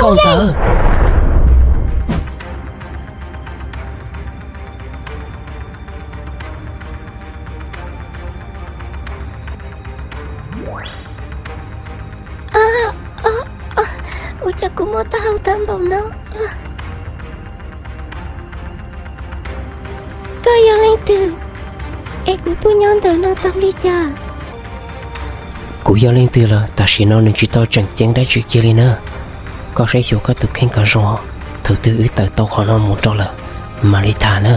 Ntxawm, ua cas kuv mob taub hau tag npaum no? Koj yog leej twg? Es kuv tuaj nyob ntawm no tau li cas? Kuv yog leej twg los tam sim no nws tsis tau tseem ceeb dab tsi kiag li na. Koj saib xyuas koj tus kheej kom zoo, thaum twg wb tawm tau qhov no mus rau lawm mam li tham na.